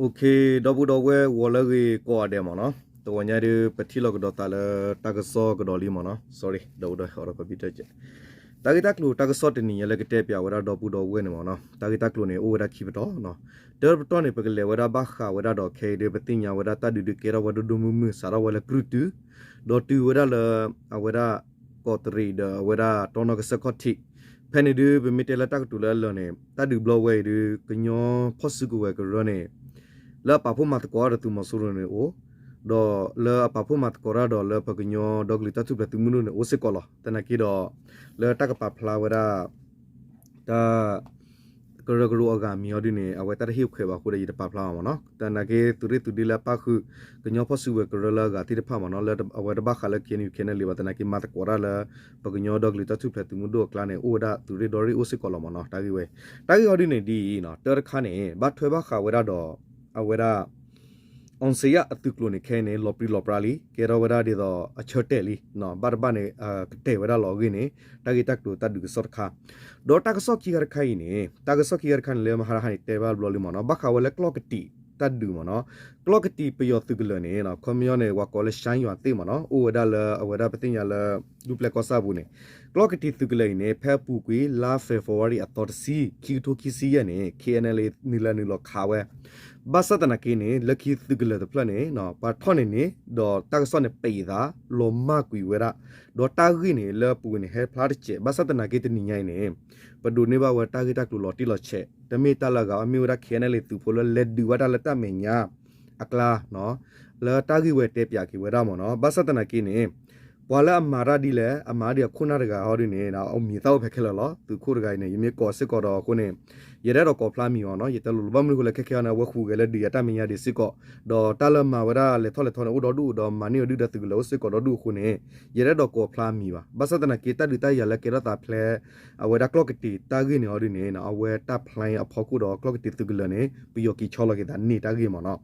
ဒီပုၢ်ဒီဝဲၢ် ဂီၤလၢအဂ့ၤကိးဂၤဒဲးမ့ၢ်နီၤ, တဂီၤညါဒုး ပထံၣ်လိာ်ကဒီးသးလၢတၢ်ကစီၣ်ကဒီးလံမ့ၢ်နီၤ, sorry ဒီပုၢ်ဒီဝဲၢ် computer ကဲ, တၢ်ဂ့ၢ်တၢ်ကျိၤတၢ်ကစီၣ်တနံၤညါလၢကတဲပၠးဝဲဒၣ်ဒီပုၢ်ဒီဝဲၢ်န့ၣ်မ့ၢ်နီၤ, တၢ်ဂ့ၢ်တၢ်ကျိၤန့ၣ် အိၣ်ဝဲဒၣ်ခံပတီၢ်နီၤ, တၢတပတီၢ်န့ၣ် ပကလဲၤဝဲဒၣ်ဘၣ်ဃးဝဲဒၣ်ဒီး ခဲအံၤဒုး ပသ့ၣ်ညါဝဲဒၣ်တၢ်ဒုးဒုးကဲထီၣ်ဝဲဒိၣ်ဒိၣ်မုၢ်မုၢ် စးထီၣ်ဝဲလၢကြုၢ်တု, ဒီးတုၤဝဲဒၣ်လၢ အဝဲဒၣ် ကီးတရံးဒီးအဝဲဒၣ်တီနီၢ်ကစၢၢ်ခီၣ်ထံး, ဖဲန့ၣ်ဒုး ပမ့ၢ်တဲလၢတၢ်ကတိၤလၢအလၢာ်န့ၣ် တၢ်ဒုးဘျီဝဲအံၤဒုး ကညီဖီၣ်စုကဝဲၤကရၢန့ၣ် လၢအပာ်ဖှိၣ်မၤသကိးတၢ်ဒီးသုးမီၤစိရိၤန့ၣ်အိၣ်, ဒီးလၢအပာ်ဖှိၣ်မၤသကိးတၢ်ဒီးလၢပကညီဒီကလုာ်တၢ်ထူၣ်ဖျဲးသုးမုၢ်ဒိၣ်န့ၣ်အိၣ်စ့ၢ်ကီးလီၤ. သနာ်က့ဒီး လၢတၢ်ကပာ်ဖျါဝဲဒၣ် တၢ် ကရၢကရိအဂၤမံၤအီၤဒုန့ၣ် အဝဲတၢ်တဟ့ၣ်ခွဲးဘၣ်အဃိဒီး ယတပာ်ဖျါဘၣ်မ့ၢ်နီၤ. သနာ်က့ သုးရ့ၣ်သုးဒ့လၢအပၣ်ဃုာ် ကညီဖီၣ်စုကဝဲၤကရၢလၢအဂၤသ့ၣ်တဖၣ်မ့ၢ်နီၤ, လၢအဝဲတဘၣ်ဃးလၢ KNU KNLA ဘၣ်, သနာ်က့မၤသကိးတၢ်လၢ ပကညီဒီကလုာ်တၢ်ထူၣ်ဖျဲးသုးမုၢ်ဒိၣ်အကျါန့ၣ် အိၣ်ဝဲဒၣ်သုးရ့ၣ်ဒီရ့ၣ်အိၣ်စ့ၢ်ကီးလီၤမ့ၢ်နီၤ. တၢ်ဂ့ၢ်ဝဲ တၢ်ဂ့ၢ်အီၤဒုန့ၣ်ဒ်အံၤနီၤ, တၢတခါန့ၣ် ဘၣ်ထွဲဘၣ်ဃးဝဲဒၣ်ဒီး အဝဲဒၣ် အောင်ဇေယျ အသုးကျိၤန့ၣ် ခဲအံၤန့ၣ် လီၤပြံလီၤပြါလံ, ကဲထီၣ်ဝဲဒၣ်ဒ်သိးအဆၢတဲာ်လံ, ဘၣ်တဘၣ်န့ၣ် ကတဲာ်ဝဲဒၣ်လီၤအဂ့ၢ်န့ၣ် တၢ်ဂ့ၢ်တၢ်ကျိၤတၢ်ဒုးကစီၣ်တခါ, ဒီးတၢ်ကစီၣ်ခံခါတခါအံၤန့ၣ် တၢ်ကစီၣ်ခံခါတခါန့ၣ် လၢမဟါတဟါန့ၣ် တဲဘၣ်ဘျီလံမ့ၢ်နီၤ, ဘၣ်ဃးဝဲလၢကျီၢ်ကတံာ်တၢ်ဒုးမ့ၢ်နီၤ, ကျီၢ်ကတံာ်ပယီၤသုးကလၢၤန့ၣ် ခီပညီန့ၣ် ပှၤကိးလၢ ရှမ်းရွာသစ် မ့ၢ်နီၤ, အိၣ်ဝဲဒၣ်လၢအဝဲဒၣ်ပသ့ၣ်ညါလၢ ဒူပျဲၢ်ကီၢ်ဆၣ်ပူၤန့ၣ်, ကျီၢ်ကတံာ်သုးကလၢၤအံၤန့ၣ် ဖဲအပူၤကွံာ် လါ February အသီတဆံ ခံကထိခံဆံယဲၢ်န့ၣ် KNLA နုာ်လီၤနုာ်လီၤခးဝဲ, ဘၣ်ဆၣ်သနာ်က့န့ၣ် လၢခံသုးကလၢၤတဖျၢၣ်န့ၣ် ပှၤထီၣ်န့ၢ်န့ၣ် ဒီးတၢ်ကစီၣ်န့ၣ် ပံးသး လီၤမၢ်ကွံာ်ဝဲဒၣ်, ဒီးတၢ်ဂ့ၢ်န့ၣ် လၢအပူၤန့ၣ် ဟဲဖျါတစဲး, ဘၣ်ဆၣ်သနာ်က့တနံၤညါအံၤန့ၣ် ပဒိးန့ၢ်ဘၣ်ဝဲတၢ်ဂ့ၢ်တၢ်ကျိၤလီၤတံၢ်လီၤဆဲး, တမ့ၢ်တၢ်လၢအဂၤဘၣ်, မ့ၢ်ဝဲဒၣ် KNLA သုးဖိလၢလဲၤဒုးဘၣ်တၢ်လၢတၢ်မဲာ်ညါအကျါ လၢတၢ်ဂ့ၢ်ဝဲတဲပၠးက့ၤဝဲဒၣ်မ့ၢ်နီၤ, ဘၣ်ဆၣ်သနာ်က့န့ၣ် ပှၤလၢအမၤတၢ်ဒ်လဲၣ်, အမၤဒ်အခိၣ်နၢ်တဂၤဟီဒ်န့ၣ် အမံၤသၣ်အိၣ်ဖဲခဲလၢာ်လီၤ. သုးခိၣ်တဂၤအံၤန့ၣ် ယမ့ၢ်ကိးစ့ၢ်ကီးဒီးအဃိန့ၣ် ယတအဲၣ်ဒိးကိးဖျါမံၤအီၤနီၤ, ယတဲလိၤလိၤ, ဘၣ်မနုၤအဃိလဲၣ် ခဲခဲအံၤန့ၣ် အဝဲဟူးဂဲၤလၢဒုးယၤတၢ်မဲာ်ညါဒံးစ့ၢ်ကီး, ဒီးတၢ်လၢမၤဝဲဒၣ်လဲၤထီၣ်လဲၤထီန့ၣ် အိၣ်ဒီဒူၣ်ဒီးမၤန့ၢ်အီၤဒုၣ်ဒီးသုးကလၢၤအိၣ်စ့ၢ်ကီးဒီဒူၣ်အဃိန့ၣ် ယတအဲၣ်ဒိးကိးဖျါမံၤဘၣ်. ဘၣ်ဆၣ်သနာ်က့ တၢ်ဒုးတၢ်ယၤလၢကဲထီၣ်သးဖဲ အဝဲဒၣ်ကျီၢ်ကတံာ်တၢ်ဂ့ၢ်န့ၣ်ဟီဒ်န့ၣ် အဝဲတၢ်ဖျါအဖီခိၣ်ဒီးကျီၢ်ကတံာ်သုးကလၢၤန့ၣ် ပယီၤက့ၤဆီလီၤက့ၤသးန့ၢ်တၢ်ဂ့ၢ်မ့ၢ်နီၤ.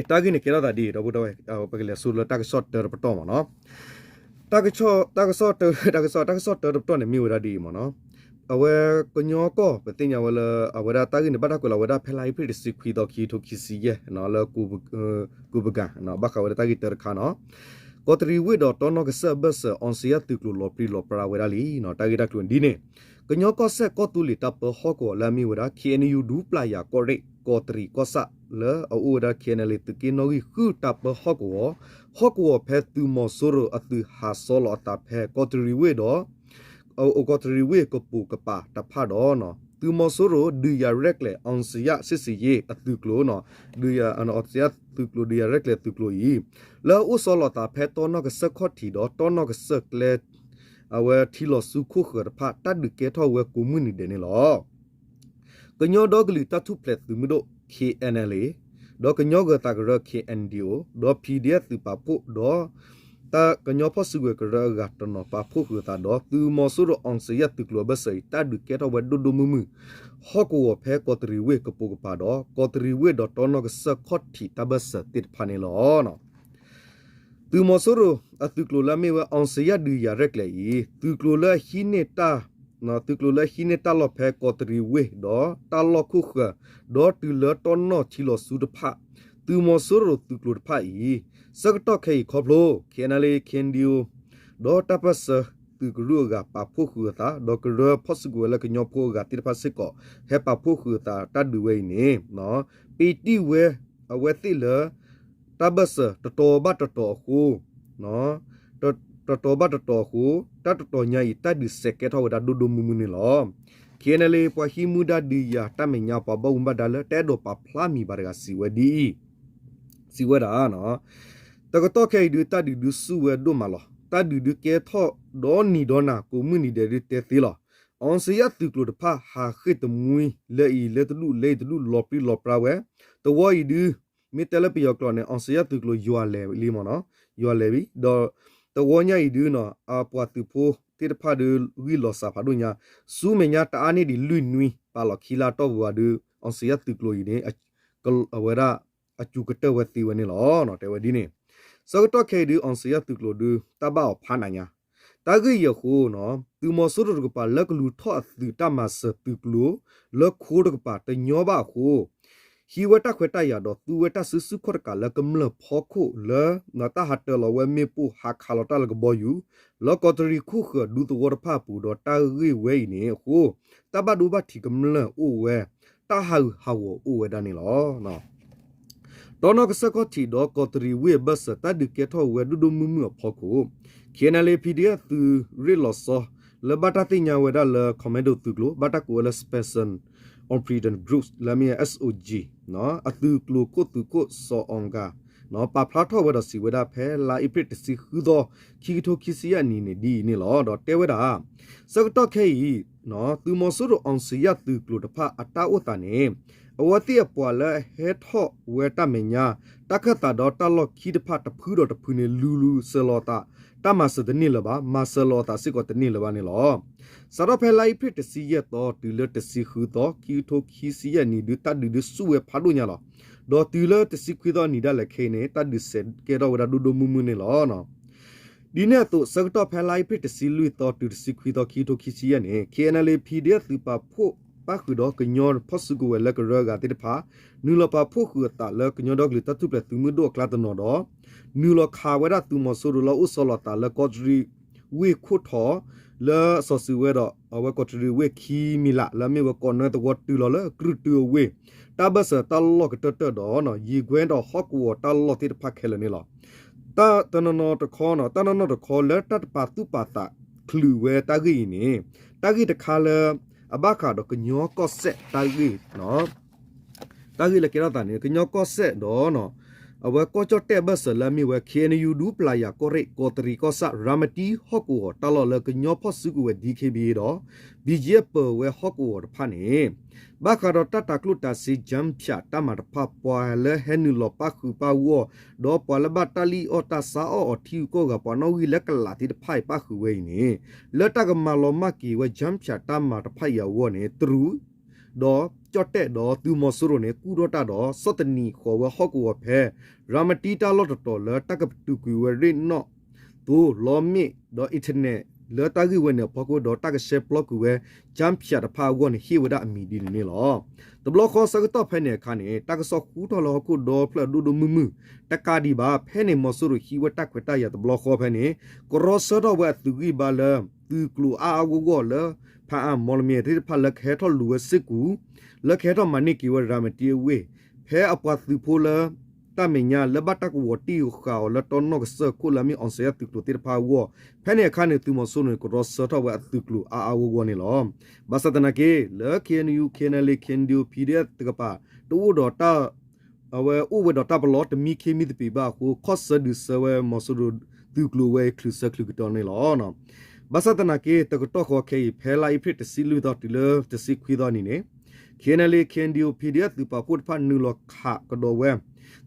တၢ်ဂ့ၢ်န့ၣ်ကဲထီၣ်သးဒ်အံၤ ဒီပုၢ်ဒီဝဲၢ်, ပကလဲၤဆူလၢတၢ်ကစီၣ်တၢတပတီၢ်မ့ၢ်နီၤ. တၢ်ကစီၣ်, တၢ်ကစီၣ်တၢ, တၢ်ကစီၣ်, တၢ်ကစီၣ်တၢတပတီၢ်န့ၣ်မ့ၢ်ဝဲဒၣ်ဒ်အံၤမ့ၢ်နီၤ. အဝဲကညီကီၢ် ပသ့ၣ်ညါဝဲလၢ အဝဲဒၣ်တၢ်ဂ့ၢ်န့ၣ် ဘၣ်တၢ်ကွဲးလီၤဝဲဒၣ်ဖဲလါအ့ဖြ့ၣ် တဆံခွံသီ ခံကထိခံဆံယဲၢ် လၢ ကူပကၣ် ဘၣ်ဃးဝဲဒၣ်တၢ်ဂ့ၢ်တၢတခါနီၤ. ကီးတရံးဝ့ၢ်ဒီးတီနီၢ်ကစၢၢ်အဘၢၣ်စၢၤ အောင်ဇေယျသုးကျိၤလီၤပြံလီၤပြါဝဲဒၣ်လံ. တၢ်ဂ့ၢ်တၢ်ကျိၤဒ်န့ၣ် ကညီကီၢ်စဲၣ်ကီၢ်သူလ့ၤတၢ်ပၢဟီၣ်ကဝီၤလၢအမ့ၢ်ဝဲဒၣ် KNU ဒူပျၢ်ယၤကီၢ်ရ့ၣ် ကီးတရံးကီၢ်ဆၣ် လၢအအိၣ်ဝဲဒၣ် KNLA သုးက့နီၣ်ဂံၢ်ဃုတၢ်ပၢဟီၣ်ကဝီၤ, ဟီၣ်ကဝီၤဖဲသုးမီၤစိရိၤအသုးဟးဆီလီၤအသးဖဲကီးတရံးဝ့ၢ်ဒီး ကီးတရံးဝ့ၢ်ကပိာ်ကပၤတဖၣ်ဒီး သုးမီၤစိရိၤဒုးယၤရဲၣ်ကျဲၤ အောင်ဇေယျ စစ်ဆင်ရေး အသုးကျိၤ အောင်ဇေယျသုးကျိၤ ဒုးယၤရဲၣ်ကျဲၤသုးကျိၤအံၤ လၢအအိၣ်ဆီလီၤသးဖဲတီနီၢ်ကစၢၢ်ခီၣ်ထံးဒီးတီနီၢ်ကစၢၢ်ကျဲ အဝဲထံလီၤဆူခိၣ်ဃၢၤတဖၣ် တၢ်ဒုးကဲထီၣ်ဝဲကိးမုၢ်နံၤဒဲးန့ၣ်လီၤ. ကညီဒီကလုာ်တၢ်ထူၣ်ဖျဲးသုးမုၢ်ဒိၣ် KNLA ဒီးကညီဂၢၤသးကရၢ KNDO ဒီး PDF သုးပာ်ဖှိၣ်ဒီး ကညီဖီၣ်စုကဝဲၤကရၢအဂၤတနီၤပာ်ဖှိၣ်ဃုာ်အသးဒီး သုးမီၤစိရိၤ အောင်ဇေယျသုးကျိၤအဘၢၣ်စၢၤအံၤ တၢ်ဒုးကဲထီၣ်ဝဲဒိၣ်ဒိၣ်မုၢ်မုၢ် ဟီၣ်ကဝီၤဖဲကီးတရံးဝ့ၢ်ကပိာ်ကပၤဒီး ကီးတရံးဝ့ၢ်ဒီးတီနီၢ်ကစၢၢ်ခီၣ်ထံးတၢ်ဘၢၣ်စၢၤသ့ၣ်တဖၣ်န့ၣ်လီၤ. သုးမီၤစိရိၤအသုးကျိၤလၢအမ့ၢ်ဝဲ အောင်ဇေယျ ဒုးယၤရဲၣ်ကျဲၤအံၤ သုးကျိၤလၢအဟံးန့ၢ်တၢ် သုးကျိၤလၢအဟံးန့ၢ်တၢ်လီၢ်ဖဲကီးတရံးဝ့ၢ်ဒီးတၢ်လီၢ်ခိၣ်ဃၢၤ ဒီးတုၤလၢတီနီၢ်ထံလီၤဆူတဖၣ် သုးမီၤစိရိၤသုးကျိၤတဖၣ်အံၤ ဆၢကတီၢ်ခဲအံၤခီဖျိ KNLA KNDO ဒီးတၢ်ပၢၢ်ဆၢသုးကရူၢ်အဂၤပာ်ဖှိၣ်ဃုာ်အသး ဒီးကရၢဖီၣ်စုကဝဲၤလၢကညီဖိအဂၤသ့ၣ်တဖၣ်စ့ၢ်ကီး ဟဲပာ်ဖှိၣ်ဃုာ်အသးတၢ်ဒုးဝဲအံၤန့ၣ် ပ့ၤတံၢ်ဝဲအဝဲသ့ၣ်လၢ တၢ်ဘၢၣ်စၢၤတတီၤဘၣ်တတီၤအဃိ တတီၤဘၣ်တတီၤအဃိ တၢ်တတီၤညါအံၤ တၢ်ဒုးစဲးကဲထီၣ်ဝဲဒၣ်ဒိၣ်ဒိၣ်မုၢ်မုၢ်န့ၣ်လီၤ. KNLA ပှၤဟံးမူဒါဒုးယၤတၢ်မဲာ်ညါပှၤဘၣ်မူဘၣ်ဒါလၢတအဲၣ်ဒိးပာ်ဖျါမံၤဘၣ်တဂၤစံးဝဲဒ်အံၤ, စံးဝဲဒၣ် တကတီၢ်ခဲအံၤဒုး တၢ်ဒုးဒုးဆူၣ်ဝဲဒိၣ်မးလီၤ. တၢ်ဒုးဒုးကဲထီၣ်ဒီနံၤဒီနၤ ကိးမုၢ်နံၤဒဲးဒုးတဲသ့လီၤ. အောင်ဇေယျသုးကျိၤတဖၣ် ဟးဃ့ၢ်တမှံ လၢအံၤလၢတဒူၣ် လၢအံၤတဒူၣ် လီၤပြံလီၤပြါဝဲ, တဝီအံၤဒုး မ့ၢ်တဲလၢပယီၤကျိာ်န့ၣ် အောင်ဇေယျသုးကျိၤယွၤလဲၤလံမ့ၢ်နီၤ, ယွၤလဲၤဝံၤ ဒီး တဝီညါအံၤဒုးနီၤ အပှၤသုးဖိသ့ၣ်တဖၣ်ဒုး ဂံၢ်လီၤစၢ်ဖးဒိၣ်ညါ, ဆူမဲာ်ညါတအါန့ၢ်ဒံးလွံၢ်နွံ ပာ်လီၤခံလါတီၢ်ပူၤဘၣ်ဒုး အောင်ဇေယျသုးကျိၤအံၤန့ၣ် အဝဲဒၣ် အစူၤကတၢၢ်ဝဲသ့ဝဲန့ၣ်လီၤ. တဲဝဲဒ်န့ၣ် ဆၢကတီၢ်ခဲအံၤဒုး အောင်ဇေယျသုးကျိၤဒုး တၢ်ဘၣ်အီၤဖးနးညါ, တၢ်ဂ့ၢ်အံၤအဃိနီၤ သုးမီၤစိရိၤတကပၤလၢကလူၤထီၣ်အသုးတၢ်မၤစၢၤသုးကျိၤ လၢခိတကပၤတညီဘၣ်အဃိ ဟံးဝဲတၢ်ခွဲးတၢ်ယာ်ဒီးသူဝဲတၢ်စုဆူၣ်ခီၣ်တကးလၢကမျၢၢ်ဖီခိၣ်လၢ တၢ်ဟးတၢၤလီၤဝဲမ့ၣ်ပိၢ်ဟးခးလီၤတၢ်လၢကဘီယူၤ လၢကီးတရံးခိၣ်ဃၢၤဒူသဝီတဖၣ်အပူၤဒီးတၢ်ဂ့ၢ်ဝဲအံၤန့ၣ်အဃိ တၢ်ဘၣ်ဒိဘၣ်ထံးကမျၢၢ်အိၣ်ဝဲ တၢ်ဟးဂူာ်ဟးဂီၤအိၣ်ဝဲဒၣ်န့ၣ်လီၤ. တီနီၣ်ကစၢၢ်ခီၣ်ထံးဒီးကီးတရံးဝ့ၢ်အဘၢၣ်စၢၤ တၢ်ဒုးကဲထီၣ်ဝဲဒိၣ်ဒိၣ်မုၢ်မုၢ်အဖီခိၣ် K N L A P D F သုးရ့ၣ်လီၤဆီ လၢဘၣ်တၢ်သ့ၣ်ညါဝဲဒၣ်လၢ Commando သုးကျိၤ ဘၣ်တၢ်ကိးဝဲလၢ Special Operation Group လၢအမ့ၢ် S O G အသုးကျိၤခိၣ်သုးခိၣ်စီၤအီၤကၤ ပာ်ဖျါထီၣ်ဝဲဒီးစံးဝဲဒၣ်ဖဲလါအ့ဖြ့ၣ်တဆံဃုသီ ခံကထိခံဆံယဲၢ်နံၣ်န့ၣ် ဒ်အံၤန့ၣ်လီၤ. ဒီးတဲဝဲဒၣ် ဆၢကတီၢ်ခဲအံၤ သုးမီၤစိရိၤ အောင်ဇေယျ သုးကျိၤတဖၣ်အတၢ်အိၣ်သးန့ၣ် အဝဲသ့ၣ်အပှၤလၢအဟဲထီၣ်ဝဲတၢ်မဲာ်ညါ တၢ်ခၢၣ်သးဒီးတၢ်လီၢ်ခံတဖၣ်တဖုဒီးတဖုန့ၣ် လူၤလူၤစၢၤလီၤအသး တၢ်မၤစၢၤတန့ၢ်လၢၤဘၣ် မၤစၢၤလီၤအသးစ့ၢ်ကီးတန့ၢ်လၢၤဘၣ်န့ၣ်လီၤ. စးထီၣ်ဖဲလါအ့ဖြ့ၣ်တဆံယဲၢ်သီ တုၤလၢတဆံဃုသီ ခံကထိခံဆံယဲၢ်နံၣ် ဒုးတၢ်ဒုးဒုးဆူၣ်ဝဲဖးဒိၣ်ညါလီၤ. ဒီးတုၤလၢတဆံခွံသီနံၤဒၣ်လဲာ်ခဲအံၤန့ၣ် တၢ်ဒုးစဲးကဲထီၣ်ဝဲဒၣ်ဒိၣ်ဒိၣ်မုၢ်မုၢ်န့ၣ်လီၤ. ဒ်န့ၣ်အသိး ဆၢကတီၢ်ဖဲလါအ့ဖြ့ၣ်တဆံလွံၢ်သီ တုၤတဆံခွံသီ ခံကထိခံဆံယဲၢ်န့ၣ် K N L A P D F သုးပာ်ဖှိၣ်ပၣ်ဃုာ်ဒီးကညီဖီၣ်စုကဝဲၤလၢကရၢအဂၤသ့ၣ်တဖၣ် နုာ်လီၤပာ်ဖှိၣ်ဃုာ်အသးလၢကညီဒီကလုာ်တၢ်ထူၣ်ဖျဲးသုးမုၢ်ဒိၣ်အကျါတနီၤဒီး နုာ်လီၤခးဝဲဒၣ်သုးမီၤစိရိၤလၢအအိၣ်ဆီလီၤအသးလၢကီးတရံးဝ့ၢ်ခိၣ်ထီၣ် လၢအစီၤစုၤဝဲဒီး အဝဲကီးတရံးဝ့ၢ်ခံမံၤလး လၢအမ့ၢ်ဝဲကိးနွဲသဝီတုၤလီၤလၢကြုၢ်တုအဝ့ၢ် တၢ်ဘၢၣ်စၢၤတၢ်လီၢ်ကတၢၢ်တၢၢ်ဒီး ယံာ်ကွဲဒီးဟီၣ်ကဝီၤတၢ်လီၢ်သ့ၣ်တဖၣ်ခဲလၢာ်န့ၣ်လီၤ. တၢ်တနီၤနီၤတခီ တၢ်နီၢ်နီၢ်တခီလၢတၢ်တပာ်သူၣ်ပာ်သးချုးဝဲတၢ်ဂ့ၢ်အံၤန့ၣ် တၢ်ဂ့ၢ်တခါလၢ အဘၣ်ဃးဒီးကညီကီၢ်စဲၣ်တၢ်ဂ့ၢ် တၢ်ဂ့ၢ်လၢကဲထီၣ်သးန့ၣ် ကညီကီၢ်စဲၣ်ဒီး အဝဲကီၢ်ကၠီၣ်တဲၣ်အဘၢၣ်စၢၤလၢအမ့ၢ်ဝဲ K N U ဒူပျၤယၤကီၢ်ရ့ၣ် ကီးတရံးကီၢ်ဆၣ် ရၤမတံဟီၣ်ကဝီၤတၢ်လီၢ်လၢကညီဖီၣ်စုကဝဲၤ D K B A ဒီး B G F ပၢၤဝဲဟီၣ်ကဝီၤတဖၣ်န့ၣ် ဘၣ်ဃးဒီးတၢ်တၤကျိၣ်တၤစ့ ကၠၢဖၠး တၢ်မၤတဖၣ် ပှၤလၢဟဲနုာ်လီၤပၣ်ဃုာ်ပၣ်ဂီၢ် ဒီးပှၤလၢဘၣ်တၢ်လံၣ်အီၣ်တၢ်ဆါအီၣ်အီၤထံဂုၤကီၢ်ဂၤ ပှၤနီၣ်ဂံၢ်လၢကလးသ့ၣ်တဖၣ်အံၤပၣ်ဃုာ်ဝဲအံၤန့ၣ် လၢတၢ်ကမၤလီၤမၢ်က့ၤဝဲ ကၠၢဖၠး တၢ်မၤတဖၣ်အံၤအဂီၢ်န့ၣ် တရူး ဒီးကၠီၣ်တဲၣ်ဒီးသုးမီၤစိရိၤန့ၣ် ကူၣ်ထီၣ်တၢ်ဒီး ဆီၣ်သနံးဃီၤဝဲဟီၣ်ကဝီၤဖဲ ရၤမတံတၢ်လီၢ်တတီၤလၢတၢ်ကပတုာ်ကွံာ်ဝဲရ့ၣ်နီၣ်သိ လီမ့ၣ် ဒီး internet လၢတၢ်ဂ့ၢ်ဝဲန့ၣ်အဖီခိၣ်ဒီးတၢ်ကရှဲပျီကွံာ်ဝဲ ကၠၢဖၠး တဖၣ်အဂီၢ်န့ၣ် ဟ့ၣ်ဝဲဒၣ်အမံၤဒ်န့ၣ်န့ၣ်လီၤ. တဘျီဃီဆၢကတီၢ်ဖဲန့ၣ်အခါန့ၣ် တၢ်ကစီၣ်ဃူထီၣ်လၢဟီၣ်ခိၣ်ဒီဖျၢၣ်ဒိၣ်ဒိၣ်မုၢ်မုၢ် တကးဒံးဘၣ် ဖဲန့ၣ်မီၤစိရိၤဟံးဝဲတၢ်ခွဲးတၢ်ယာ်တဘျီဃီဖဲန့ၣ် ကရီဆၢထီၣ်ဝဲအသုးဂံၢ်ဘါလၢ သုးကျိၤအါအါဂီၢ်ဂီၢ်လၢ ဖၣ်အၣ် မီၣ်လမံၤသ့ၣ်တဖၣ်လၢကဟဲထီၣ်လူၤဝဲစ့ၢ်ကီး လၢကဟဲထီၣ်မၤန့ၢ်က့ၤဝဲရၤမတံအဝ့ၢ် ဖဲအပှၤသုးဖိလၢ တၢ်မဲာ်ညါလၢဘၣ်တၢ်ကဝီၤတံၢ်ဃာ်အီၤလၢတီနီၣ်ကစၢၢ်ခိၣ်လၢအမ့ၢ် အောင်ဇေယျ သုးကျိၤသ့ၣ်တဖၣ်အဂီၢ် ဖဲန့ၣ်အခါန့ၣ် သုးမီၤစိရိၤန့ၣ် ကရီဆၢထီၣ်ဝဲအသုးကျိၤအါအါဂီၢ်ဂီၢ်န့ၣ်လီၤ. ဘၣ်ဆၣ်သနာ်က့ လၢ K N U K N L A K N D O P D F တကပၤ တအိၣ်ဒီးတၢ် အဝဲအိၣ်ဝဲဒီးတၢ်ပလီၢ်တမံခ့မံသပ့ၤဘၣ်အဃိ ခီၣ်ဆၢဒုးဆၢဝဲမီၤစိရိၤသုးကျိၤဝဲအံၤ ချုးဆၢချုးကတီၢ်န့ၣ်လီၤ. ဘၣ်ဆၣ်သနာ်က့ တကတီၢ်ဃီခဲအံၤ ဖဲလါအ့ဖြ့ၣ်တဆံလွံၢ်သီတုၤလၢတဆံခွံသီနံၤန့ၣ် K N L A K N D O P D F သုးပာ်ဖှိၣ်တဖၣ်နုာ်လီၤခးကဒီးဝဲ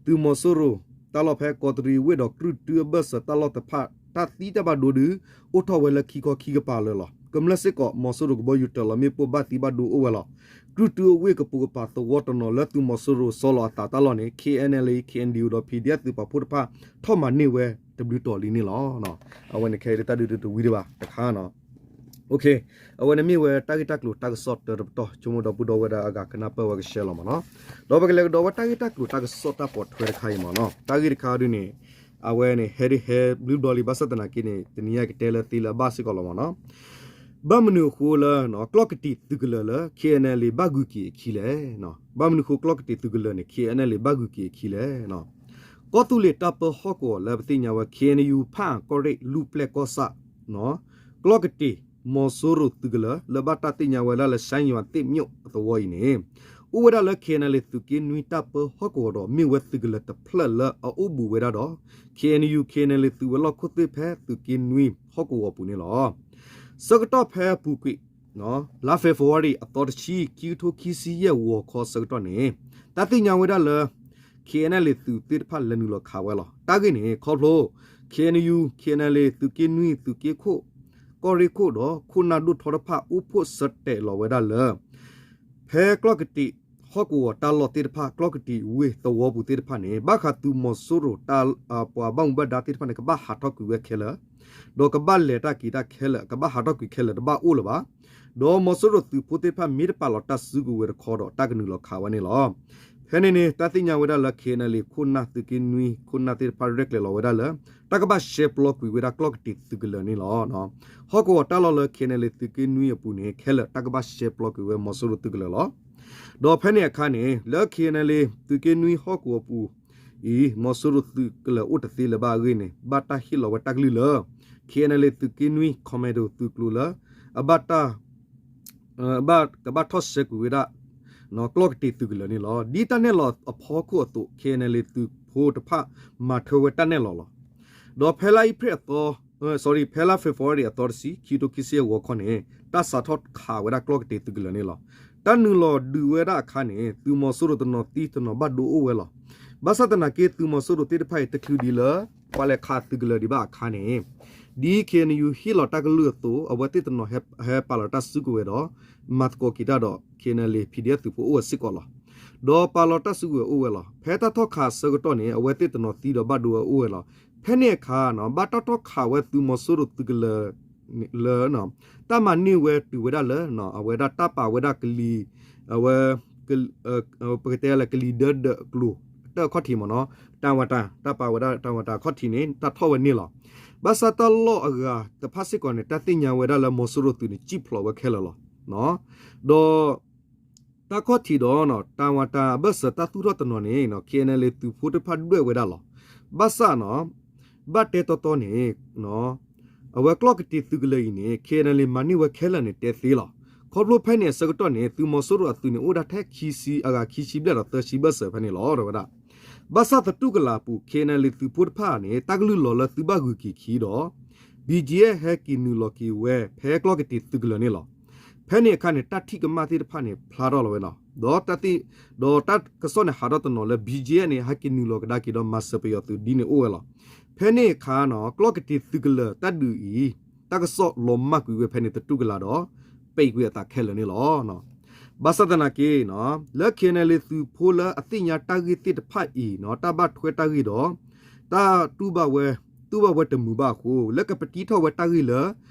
သုးမီၤစိရိၤ တၢ်လီၢ်ဖဲကီးတရံးဝ့ၢ်ဒီးကြုၢ်တုအဘၢၣ်စၢၤတၢ်လီၢ်တဖၣ် တၢ်သံတၢ်ဘၣ်ဒိဒုး အိၣ်ထီၣ်ဝဲလၢခံခီခံကပၤလၢာ်လီၤ. ကမျၢၢ်စ့ၢ်ကီး မီၤစိရိၤကဘီယူၤတၢၤလီၤမ့ၣ်ပိၢ်ဘၣ်သံဘၣ်ဒိအိၣ်ဝဲလီၤ. ကြုၢ်တုအဝ့ၢ်ကပိာ်ကပၤသဝီတနီၤလၢသုးမီၤစိရိၤဆီလီၤအသးတၢ်လီၢ်န့ၣ် K N L A K N D O ဒီး P D F သုးပာ်ဖှိၣ်တဖၣ် ထီၣ်မၤန့ၢ်ဝဲတဘျုးတီၤလံန့ၣ်လီၤ. အဝဲန့ၣ်ခဲအံၤလၢတၢ်ဒုးတဝံၤဒံးဘၣ်တခါနီၤ အဝဲန့ၣ်မ့ၢ်ဝဲတၢ်ဂ့ၢ်တၢ်ကျိၤတၢ်ကစီၣ်တၢတပတီၢ် ဆိကမိၣ်ဒီပုၢ်ဒီဝဲၢ်ဒၣ်အဂၤကနၢ်ပၢၢ်ဝဲကရှဲလီၤမ့ၢ်နီၤ. ဒီးပကလဲၤကဒီးဝဲတၢ်ဂ့ၢ်တၢ်ကျိၤတၢ်ကစီၣ်တၢ်ပိာ်ထွဲတခါအံၤမ့ၢ်နီၤ. တၢ်ဂ့ၢ်တခါဒုးန့ၣ် အဝဲန့ၣ် ဟဲဒ်ဟဲဘျုးဘျီလံ ဘၣ်ဆၣ်သနာ်က့န့ၣ် တနံၤအံၤကတဲလၢသ့လၢအဘၣ်စ့ၢ်ကီးလီၤမ့ၢ်နီၤ. ဘၣ်မနုၤအဃိလၢ ကျီၢ်ကတံာ်သုးကလၢၤလၢ K N L A ဘၣ်ဂုာ်က့ၤအခံလဲၣ်. ဘၣ်မနုၤအဃိကျီၢ်ကတံာ်သုးကလၢၤန့ၣ် K N L A ဘၣ်ဂုာ်က့ၤအခံလဲၣ်. ကီၢ်သူလ့ၤတၢ်ပၢဟီၣ်ကဝီၤလၢပသ့ၣ်ညါဝဲ K N U ဖၣ်အၣ်ကီၢ်ရ့ၣ်လူၢ်ပျဲၢ်ကီၢ်ဆၣ် ကျီၢ်ကတံာ် မီၤစိရိၤသုးကလၢၤ လၢဘၣ်တၢ်သ့ၣ်ညါဝဲဒၣ်လၢ ရှမ်းရွာသစ်မြို့ အသဝီအံၤန့ၣ် အိၣ်ဝဲဒၣ်လၢ K N L A သုးက့နွံတၢ်ပၢဟီၣ်ကဝီၤဒီး မ့ၢ်ဝဲသုးကလၢၤတဖျၢၣ်လၢအအိၣ်ဘူးဝဲဒၣ်ဒီး K N U K N L A သုးဝဲၤလီၢ်ခိၣ်သ့ၣ်ဖဲသုးက့နွံဟီၣ်ကဝီၤပူၤန့ၣ်လီၤ. ဆၢကတီၢ်ဖဲအပူၤကွံာ် လါ February အသီတဆံ ခံကထိခံဆံယဲၢ်ဂီၤခီဆၢကတီၢ်န့ၣ် တၢ်သ့ၣ်ညါဝဲဒၣ်လၢ K N L A သုးသ့ၣ်တဖၣ်လဲၤနုာ်လီၤခးဝဲလီၤ. တၢ်ဂ့ၢ်န့ၣ် ခီဖျိ K N U K N L A သုးက့နွံ သုးက့ခိၣ် ကီၢ်ရ့ၣ်ခိၣ်ဒီး ခိၣ်နၢ်ဒိၣ်ထီတဖၣ် အိၣ်ဖှိၣ်ဆၢတဲာ်လီၤဝဲဒၣ်လၢ ဖဲကျီၢ်ကတံာ်ဟီၣ်ကဝီၤတၢ်လီၢ်သ့ၣ်တဖၣ် ကျီၢ်ကတံာ်ဝ့ၢ်သဝီပူၤသ့ၣ်တဖၣ်န့ၣ် ဘၣ်ဃးသုးမီၤစိရိၤ ပှၤဘၣ်မူဘၣ်ဒါသ့ၣ်တဖၣ်န့ၣ် ကဘၣ်ဟးထီၣ်ကွံာ်ဝဲခဲလၢာ် ဒီးကဘၣ်လဲၤတၢ်က့ၤတၢ်ခဲလၢာ် ကဘၣ်ဟးထီၣ်ကွံာ်ခဲလၢာ်တဘၣ်အိၣ်လၢၤဘၣ်. ဒီးမီၤစိရိၤသုးဖိသ့ၣ်တဖၣ်မ့ၢ်တပာ်လီၤတၢ်စုကဝဲၤတခီဒီး တၢ်ကနုာ်လီၤခးဝဲန့ၣ်လီၤ. ဖဲ ဖဲန့ၣ်န့ၣ် တၢ်သ့ၣ်ညါဝဲဒၣ်လၢ K N L A ခိၣ်နၢ်သုးက့နွံ ခိၣ်နၢ်သ့ၣ်တဖၣ်ရဲၣ်ကျဲၤလီၤဝဲဒၣ်လၢ တၢ်ကဘၣ်ရှဲပျီကွံာ်ဝဲဒၣ်ကျီၢ်ကတံာ်သုးကလၢၤန့ၣ်လီၤ. ဟီၣ်ကဝီၤတၢ်လီၢ်လၢ K N L A သုးက့နွံအပူၤန့ၣ် ခဲလၢာ်တၢ်ကဘၣ်ရှဲပျီကွံာ်ဝဲမီၤစိရိၤသုးကလၢၤလီၤ. ဒီးဖဲန့ၣ်အခါန့ၣ် လၢ K N L A သုးက့နွံဟီၣ်ကဝီၤပူၤအံၤ မီၤစိရိၤသုးကလၢၤအိၣ်တသ့လၢၤဘၣ်အဂ့ၢ်န့ၣ် ဘၣ်တၢ်ဟ့ၣ်လီၤဝဲတၢ်ကလုၢ်လၢ K N L A သုးက့နွံ commando သုးကျိၤလၢ အဘၣ်တၢ် ဘၣ် ကဘၣ်ထီၣ်ရှဲကွံာ်ဝဲဒၣ် ကျီၢ်ကတံာ်သုးကလၢၤန့ၣ်လီၤ. ဒ်တၢ်နဲၣ်လီၤအဖီခိၣ်အသိး K N L A သုးဖိတဖၣ်မၤထွဲဝဲတၢ်နဲၣ်လီၤလီၤ. ဒီးဖဲလါအ့ဖြ့ၣ်အသီ sorry ဖဲလါ February အသီတဆံ ခံကထိခံဆံအဂီၤခီန့ၣ် တၢ်စးထီၣ်ခးဝဲဒၣ်ကျီၢ်ကတံာ်သုးကလၢၤန့ၣ်လီၤ. တၢ်နုာ်လီၤဒုးဝဲဒၣ်အခါန့ၣ် သုးမီၤစိရိၤတနီၤသံတနီၤဘၣ်ဒိအိၣ်ဝဲလီၤ. ဘၣ်ဆၣ်သနာ်က့ သုးမီၤစိရိၤသ့ၣ်တဖၣ်အံၤ တချုးဒံးလၢ ပှၤလဲၤခးသုးကလၢၤဒံးဘၣ်အခါန့ၣ် ဒ် K N U ဟ့ၣ်လီၤတၢ်ကလုၢ်အသိး အဝဲသ့ၣ်တနီၤဟဲပာ်လီၤတၢ်စုကဝဲၤဒီး မၤသကိးက့ၤတၢ်ဒီး K N L A P D F သုးဖိအိၣ်ဝဲစ့ၢ်ကီးလီၤ. ဒီးပာ်လီၤတၢ်စုကဝဲၤအိၣ်ဝဲလီၤ. ဖဲတၢ်ထီၣ်ခးအဆၢကတီၢ်န့ၣ် အဝဲသ့ၣ်တနီၤသံဒီးဘၣ်ဒိဝဲအိၣ်ဝဲလီၤ. ဖဲန့ၣ်အခါ ဘၣ်တၢ်ထီၣ်ခးဝဲသုးမီၤစိရိၤသုးကလၢၤလၢ တၢ်မၤန့ၢ်ဝဲတုၤဝဲဒၣ်လၢ အဝဲဒၣ်တၢ်ပာ်ဝဲဒၣ်ကလံၤ အဝဲ ပကတဲလၢကလံၤဒၢဒၢးအကျိၤ တၢ်အခီၣ်ထံးမ့ၢ်နီၤ တၢ်ဝၤတၢ် တၢ်ပာ်ဝဲဒၣ်တၢ်ဝၤတၢ်အခီၣ်ထံးန့ၣ် တၢ်ထီၣ်ဝဲန့ၣ်လီၤ. ဘၣ်ဆၣ်တၢ်လီၢ်အဂၤတဖၣ်စ့ၢ်ကီးန့ၣ် တၢ်သ့ၣ်ညါဝဲဒၣ်လၢမီၤစိရိၤသုးန့ၣ် စံၣ်ဖျိးဝဲခဲလၢာ်လီၤ. ဒီး တၢ်ခီၣ်ထံးဒီး တၢ်ဝၤတၢ်အဘၢၣ်စၢၤတၢ်သူၣ်ထီၣ်တနီၤန့ၣ် K N L A သုးဖိတဖၣ်ဒွဲၣ်ဝဲဒၣ်လီၤ. ဘၣ်ဆၣ်နီၤ ဘၣ်တဲတီတီန့ၣ် အဝဲကျီၢ်ကတံာ်သုးကလၢၤအံၤန့ၣ် K N L A မၤန့ၢ်ဝဲခဲလၢာ်န့ၣ် တဲသ့လီၤ. ခီဖျိဖဲန့ၣ်အဆၢကတီၢ်န့ၣ် သုးမီၤစိရိၤအသုးန့ၣ် အိၣ်ဒၣ်ထဲခံဆံအဂၤခံဆံဘျဲၣ်ဒီးသၢဆံဘၢၣ်စၢၤဖဲန့ၣ်လီၤ တဲဝဲဒၣ်. ဘၣ်ဆၣ်သတူၢ်ကလာ်အပူၤ K N L A သုးဖိတဖၣ်န့ၣ် တၢ်ကလုၢ်လီၤလၢသုဘၣ်ဂုာ်က့ၤခံဒီး B G F ဟဲက့ၤနုာ်လီၤက့ၤဝဲ ဖဲကျီၢ်ကတံာ်သုးကလၢၤန့ၣ်လီၤ. ဖဲန့ၣ်အခါန့ၣ် တၢ်ထံၣ်ကမၣ်သ့ၣ်တဖၣ်န့ၣ် ဖျါထီၣ်လီၤဝဲနီၤ ဒီးတၢ်သ့ၣ် ဒီးတၢ်ကစီၣ်န့ၣ်ဟးထီၣ်တနီၤလၢ B G F န့ၣ် ဟဲက့ၤနုာ်လီၤကဒါက့ၤဒီးမၤစၢၤပယီၤသုးဒ်န့ၣ်အိၣ်ဝဲလီၤ. ဖဲန့ၣ်အခါနီၤ ကျီၢ်ကတံာ်သုးကလၢၤတၢ်ဒုးအံၤ တၢ်ကစီၣ်လီၤမၢ်ကွံာ်ဝဲဖဲန့ၣ်သတူၢ်ကလာ်ဒီး ပဲာ်ကွံာ်အသးခဲလၢာ်န့ၣ်လီၤ. ဘၣ်ဆၣ်သနာ်က့ လၢ K N L A သုးဖိလၢအသ့ၣ်ညါတၢ်ဂ့ၢ်သ့ၣ်တဖၣ်အံၤနီၤ တၢ်ဘၣ်ထွဲတၢ်ဂ့ၢ်ဒီး တၢ်တူၢ်ဘၣ်ဝဲ တူၢ်ဘၣ်ဝဲတမုာ်ဘၣ်အဃိ လၢကပတံထီၣ်ဝဲတၢ်ဂ့ၢ်လၢ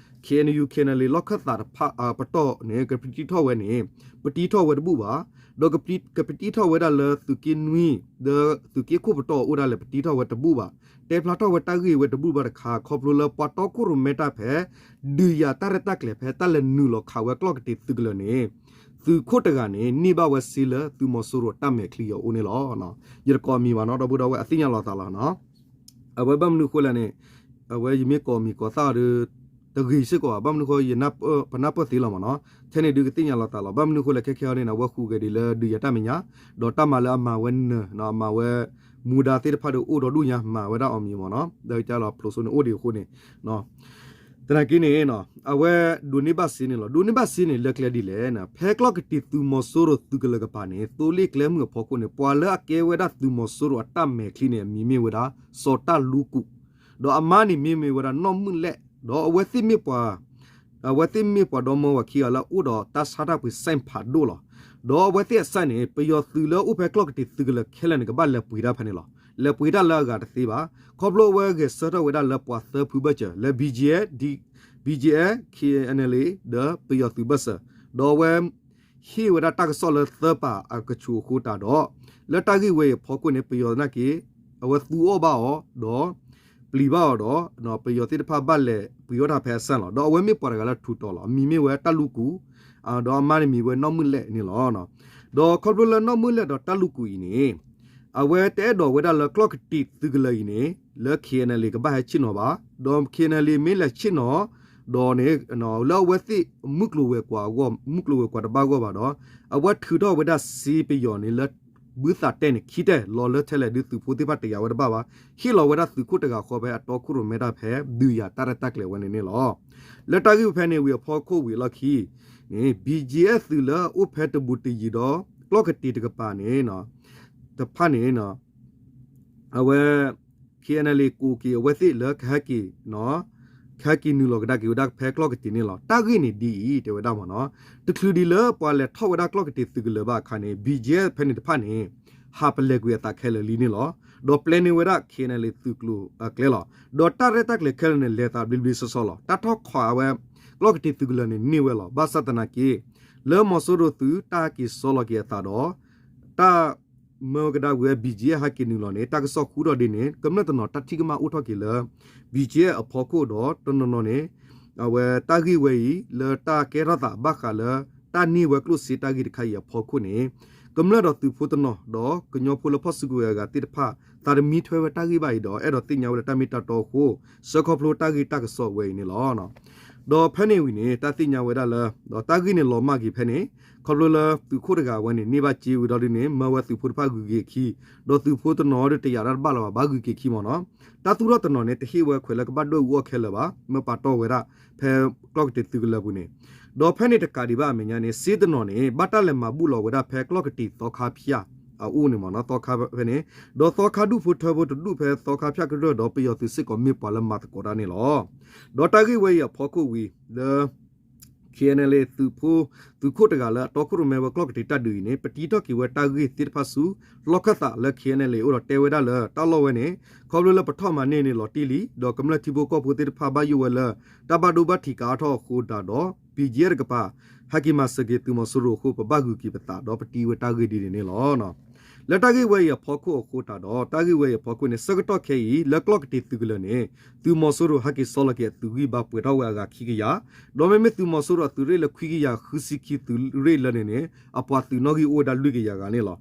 K N U K N L A လီၢ်ခၢၣ်သးတဖၣ်အပတီၢ်န့ၣ် ကပတံထီၣ်ဝဲန့ၣ် ပတံထီၣ်ဝဲတဘူၣ်ဘၣ်, ဒီးကပတံထီၣ်ဝဲဒၣ်လၢသုးက့နွံ ဒီးသုးက့ခိၣ်ပတီၢ်အိၣ်ဒၣ်လဲာ် ပတံထီၣ်ဝဲတဘူၣ်ဘၣ်, တဲဖျါထီၣ်ဝဲတၢ်ဂ့ၢ်ဝဲတဘူၣ်ဘၣ်တခါ ခီဖျိလၢပှၤတီခိၣ်ရိၣ်မဲတၢ်ဖဲ ဒုးယၤတၢ်ရဲၣ်တၢ်ကျဲၤဖဲတၢ်လဲၤနုာ်လီၤခးဝဲကျီၢ်ကတံာ်သုးကလၢၤန့ၣ် သုးခိၣ်တဂၤန့ၣ် န့ၢ်ဘၣ်ဝဲစ့လၢသုးမီၤစိရိၤတၢ်မဲာ်ချံအအိၣ်န့ၣ်လီၤ. ယတကိးအမံၤဘၣ်နီၤ ဒီပုၢ်ဒီဝဲၢ်အသ့ၣ်ညါလီၤသးလီၤနီၤ. အဝဲဘၣ်မနုၤဃိလဲၣ်န့ၣ် အဝဲယမ့ၢ်ကိးမံၤကိးသၣ်အီၤဒီး တဂ့ၤစ့ၢ်ကီးဘၣ်, ဘၣ်မနုၤဃိ ပနၢ်ပၢၢ်သ့လီၤမ့ၢ်နီၤ, ထဲန့ၣ်ဒုးကသ့ၣ်ညါလီၤသးလီၤ. ဘၣ်မနုၤဃိလဲၣ် ခဲခဲအံၤန့ၣ် အဝဲဃုာ်ဂဲၤဒ်လၢဒုးယၤတၢ်မဲာ်ညါ, ဒီးတၢ်မၤလၢအမၤဝဲနၢၤ အမၤဝဲ မူဒါသ့ၣ်တဖၣ်ဒီးအိၣ်ဒီးဒူၣ်ညါ မၤဝဲဒၣ်အီၤမံၤမ့ၢ်နီၤ, ဒီးကလီၤဖျိးစိန့ၣ်အိၣ်ဒံးအဃိန့ၣ် သနာ်က့န့ၣ် အဝဲဒိးန့ၢ်ဘၣ်စ့န့ၣ်လီၤ. ဒိးန့ၢ်ဘၣ်စ့န့ၣ် လၢကျဲဒ်လဲၣ်န့ၣ် ဖဲကျီၢ်ကတံာ်သုးမီၤစိရိၤသုးကလၢၤကပၤန့ၣ် သိလ့ၣ်ကျဲမုၢ်အဖီခိၣ်န့ၣ် ပှၤလၢအကဲဝဲဒၣ်သုးမီၤစိရိၤအတၢ်မဲာ်ချံန့ၣ် အမံၤမ့ၢ်ဝဲဒၣ် စီၤတၢ်လူကူး, ဒီးအမါန့ၣ်မ့ၢ်မ့ၢ်ဝဲဒၣ်နီၢ်မုၢ်လဲၣ်, ဒီးအဝဲသ့ၣ်မ့ၢ်ပှၤ အဝဲသ့ၣ်မ့ၢ်ပှၤဒီမါဝၤခံဂၤလၢအအိၣ်ဒီးတၢ်ဆါတၢ်ပှ့ၤစဲၣ်ဖးဒိၣ်လီၤ. ဒီးအဝဲသ့ၣ်အစၢ်န့ၣ် ပယီၤသုးလၢအိၣ်ဖဲကျီၢ်ကတံာ်သုးကလၢၤခဲလၢာ်န့ၣ် ကဘၣ်လဲၤပှ့ၤတၢ်ဖဲန့ၣ်လီၤ. လဲၤပှ့ၤတၢ်လၢအဂၤတသ့ဘၣ်. ခီဖျိအဝဲဂဲၤဆၢထၢၣ်ဝဲဒၣ်လၢပှၤသၢဖုဘၢၣ်စၢၤ လၢ B G F, B G F, K N L A ဒီးပယီၤသုးဘၢၣ်စၢၤ, ဒီးအဝဲ ဟ့ၣ်ဝဲဒၣ်တၢ်ကစီၣ်လၢသၢပၤအကဆူးအဃိတးဒီး လၢတၢ်ဂ့ၢ်ဝဲအံၤအဖီခိၣ်န့ၣ် ပယီၤသနာ်က့ အဝဲသူအီၣ်ဘၣ်အီၤ ဒီး ပျံၤဘၣ်အီၤဒီး ပယီၤသ့ၣ်တဖၣ်ဘၣ်လဲၤပှ့ၤအီၣ်တၢ်ဖဲအစၢ်လီၤ. ဒီးအဝဲမ့ၢ်ပှၤတဂၤလၢထူးတီၤလီၤ. အမံၤမ့ၢ်ဝဲတၢ်လူကူး, ဒီးအမါန့ၣ်မံၤဝဲနီၢ်မုၢ်လဲၣ်န့ၣ်လီၤ. ဒီးခီဖျိလၢနီၢ်မုၢ်လဲၣ်ဒီးတၢ်လူကူးအံၤန့ၣ် အဝဲတအဲၣ်ဒိးဝဲဒၣ်လၢကျီၢ်ကတံာ်သုးကလၢၤအံၤန့ၣ် လၢ K N L A ကဘၣ်ဟဲဆ့ၣ်နီၤဘၣ်, ဒီး K N L A မ့ၢ်လဲၤဆ့ၣ်နီၤ ဒီးန့ၣ် လၢအဝဲသ့ၣ်မုၢ်ကျိၤဝဲၤကွာ်အဂီၢ် မုၢ်ကျိၤဝဲၤကွာ်တဘၣ်အဂီၢ်ဘၣ်ဒီး အဝဲထုးထီၣ်ဝဲဒၣ်စ့ပယီၤန့ၣ်လၢ ဘုသးတဲန့ၣ် ခံတဲာ် လီၤလၢထဲလဲၣ်ဒုးသုးဖိသ့ၣ်တဖၣ်တယာ်ဝဲတဘၣ်ဘၣ်, ဟ့ၣ်လီၤဝဲဒၣ်သုးခိၣ်တဂၤဃီဖဲအတီခိၣ်ရိၣ်မဲတၢ်ဖဲ ဒုးယၤတၢ်ရဲၣ်တၢ်ကျဲၤဝဲန့ၣ်န့ၣ်လီၤ. လၢတၢ်ဂ့ၢ်ဖဲန့ၣ်ဝံၤအဖီခိၣ်ဝံၤအလီၢ်ခံန့ၣ် B G F သုးလၢအအိၣ်ဖဲတဘူးတယံၤဒီး ကျီၢ်ကတံာ်တကပၤန့ၣ် တဖၣ်န့ၣ် အဝဲ K N L A ကိးက့ၤအဝဲသ့ၣ်လၢကဟဲက့ၤ ကဟဲက့ၤနုာ်လီၤကဒါက့ၤဝဲဒၣ်ဖဲကျီၢ်ကတံာ်န့ၣ်လီၤ. တၢ်ဂ့ၢ်န့ၣ်ဒ်အံၤ တဲဝဲဒၣ်မ့ၢ်နီၤ, တချုးဒံးလၢပှၤလဲၤထီၣ်ဝဲဒၣ်ကျီၢ်ကတံာ်သုးကလၢၤဘၣ်အခါန့ၣ် B G F ဖဲန့ၣ်တဖၣ်န့ၣ် ဟးပလဲၤကွံာ်အသးခဲလၢာ်လံန့ၣ်လီၤ. ဒီးပျဲန့ၢ်ဝဲဒၣ် K N L A သုးကျိၤအကျဲလီၤ. ဒီးတၢ်ရဲၣ်တၢ်ကျဲၤခဲလၢာ်န့ၣ် လဲၤသးဘျ့ဘျ့ဆှီဆှီလီၤ. တၢ်ထီၣ်ခးဝဲ ကျီၢ်ကတံာ်သုးကလၢၤန့ၣ် န့ၢ်ဝဲလီၤ. ဘၣ်ဆၣ်သနာ်က့ လၢမီၤစိရိၤသုးတၢ်ဟဲက့ၤစီလီၤက့ၤအသးဒီး တၢ် မၢဝဲကဒါဝံၤဝဲ ဘံၣ်ကၠံအ ဟဲက့ၤနုာ်လီၤန့ၣ် တၢ်ကစီၣ်ဃူထီၣ်ဒ်န့ၣ် ကမျၢၢ်တနီၤတၢ်ထံၣ်ကမၣ်အိၣ်ထီၣ်က့ၤလၢ ဘံၣ်ကၠံအ အဖီခိၣ်ဒီးတနီၤနီၤန့ၣ် အဝဲတၢ်ဂ့ၢ်ဝဲအံၤ လၢတၢ်ကဲထီၣ်သးဘၣ်ဃးလၢ တၢ်န့ၢ်ဝဲကျိၣ်စ့တၢ်ဂ့ၢ်တခါအံၤအဖီခိၣ်န့ၣ် ကမျၢၢ်ဒီးသုးဖိတနီၤ ဒီးကညီဖိလၢဖီၣ်စုကဝဲၤအဂၤသ့ၣ်တဖၣ် သးတမံထွဲဝဲတၢ်ဂ့ၢ်ဘၣ်အံၤဒီး အဲၣ်ဒိးသ့ၣ်ညါဝဲလၢတၢ်မ့ၢ်တၢ်တီအဃိ ဆၢခီဖျိတၢ်ဂ့ၢ်တၢ်ကစီၣ်ဝဲအံၤန့ၣ်လီၤ. ဒီးဖဲန့ၣ်ဝံၤန့ၣ် တၢ်သ့ၣ်ညါဝဲဒၣ်လၢ ဒီးတၢ်ဂ့ၢ်န့ၣ်လီၤမၢ်က့ၤဖဲန့ၣ် ခီဖျိလၢသုးခိၣ်တဂၤဝဲန့ၣ် န့ၢ်ဘၣ်စ့ဝံၤဒီးဒ်န့ၣ် မၢဝဲသုးဖိတဖၣ်ဂုၤက့ၤခံ, ဒီးသုးဖိတနီၤဒီးတယာ်တၢ်တဘၣ်လၢၤဘၣ် ဘၣ်ဂုၤက့ၤခံမ့ၢ်နီၤ. တၢ်သူၣ်ထီၣ်တနီၤန့ၣ် တဟ့ၣ်ဝဲခွဲးလၢကဘၣ်ဒွဲၣ်အူအီၣ်ခဲလၢာ်ဘၣ်, မၢပာ်တီၢ်ဝဲဒၣ် ဖဲကျီၢ်ကတံာ်သုးကလၢၤပူၤန့ၣ်, ဒီးဖဲန့ၣ်တကးဒံးဘၣ်အမဲာ်ညါန့ၣ် စ့တနီၤန့ၣ် ဘၣ်တၢ်လဲၤမၤဘူၣ်လီၤဝဲဒၣ်ဖဲကျီၢ်ကတံာ်သီခါဖၠၣ်အအိၣ်န့ၣ်မ့ၢ်နီၤ, သီခါဖဲန့ၣ်, ဒီးသီခါဒူၣ်ဖိထၢဖိတဒူၣ်ဖဲသီခါဖၠၣ်ကရၢၢ်ဒီး ပယီၤသုးစ့ၢ်ကီးမ့ၢ်ပှၤလၢမၤသကိးတၢ်န့ၣ်လီၤ. ဒီးတၢ်ဂ့ၢ်ဝဲအံၤအဖီခိၣ်ဝံၤ လၢ ခ့ၣ်အဲၣ်အၣ်လ်အ့ သုးဖိ သုးခိၣ်တဂၤလၢအတီခိၣ်ရိၣ်မဲဝဲကျီၢ်ကတံာ်တၢ်ဒုးအံၤန့ၣ် ပတံထီၣ်က့ၤဝဲတၢ်ဂ့ၢ်သ့ၣ်တဖၣ်ဆူ လီၢ်ခၢၣ်သးလၢ ခ့ၣ်အဲၣ်အၣ်လ်အ့ အိၣ်ဒီးတဲဝဲဒၣ်လၢ တၢ်လီၢ်ဝဲန့ၣ် ခီဖျိလၢပထီၣ်မၤန့ၢ်န့ၣ်လီၤတံၢ်လံ, ဒီးကမျၢၢ်ထံဖိကီၢ်ဖိသ့ၣ်တဖၣ်ဘၣ်ယိၣ်ဝဲလၢ တၢ်ဘၣ်ဒိဘၣ်ထံးကအါထီၣ်အဃိဒၣ်ဒီး ဘံၣ်ကၠံအ တကပၤ ဟဲက့ၤမၤစၢၤက့ၤသုးမီၤစိရိၤအဃိ ပဘၣ်ဂုၤက့ၤပသးဒီးပတံဝဲတၢ်ဂ့ၢ်ဒ်န့ၣ်န့ၣ်လီၤ. လၢတၢ်ဂ့ၢ်ဝဲအံၤအဖီခိၣ်အဃိတၢ်ဒီး တၢ်ဂ့ၢ်ဝဲအံၤအဖီခိၣ်န့ၣ် ဆၢကတီၢ်ခဲအံၤ လၢကျီၢ်ကတံာ်သုးကလၢၤန့ၣ် သုးမီၤစိရိၤဟဲက့ၤစီလီၤက့ၤအသုးဂံၢ်ဘါပှဲၤထီၣ်ဝဲအဂၤခံကယၤ, ဒီးမ့မ့ၢ်သုးမီၤစိရိၤအသုးရ့ၣ်လၢခွံကယၤဃုဆံခံသုးရ့ၣ်လၢန့ၣ်န့ၣ် အပှၤသုးနီၣ်ဂံၢ်အိၣ်ဝဲဒၣ်လွံၢ်ကယၤဂၤန့ၣ်လီၤ.